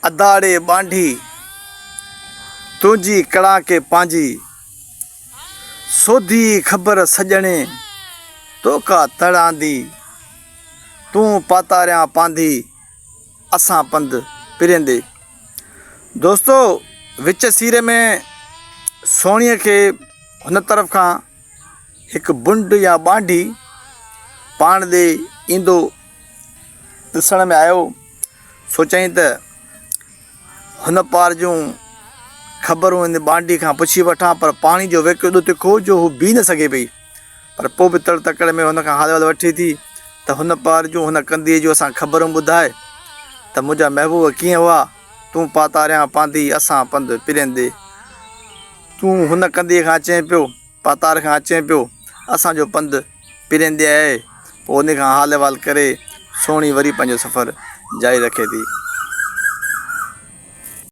ادا ڙي ٻانڍي، تنهنجي ڪڙانڪي پانجي، سوڌي خبر سڄڻي، تو ڪا تڙ آندي، تون پاتاريان پانڌي، اسان پنڌ پريندي. دوستو وچ سيري ۾ سهڻيء کي هن طرف کان هڪ بنڊ يا ٻانڍي پاڻ ڏي ايندو ڏسڻ ۾ آيو. سوچيائين ته هن پار جون خبرون هن ٻانڊي کان پڇي وٺان پر پاڻي جو وهڪرو ايڏو تکو هو جو هو بيهي نه سگهي پئي. پر پوء به تڙ تڪڙ ۾ هن کان حال احوال وٺي ٿي ته هن پار جون هن ڪنڌيء جون اسان خبرون ٻڌاء ته منهنجا محبوب ڪيئن هئا، تون پاتاريان پانڌي اسان پنڌ پرين ڏي. تون هن ڪنڌيء کان اچين پيو، پاتار کان اچين پيو، اسان جو پنڌ پرين ڏي آهي. پوء ان کان حال احوال ڪري سهڻي وري پنهنجو سفر جاري رکي ٿي.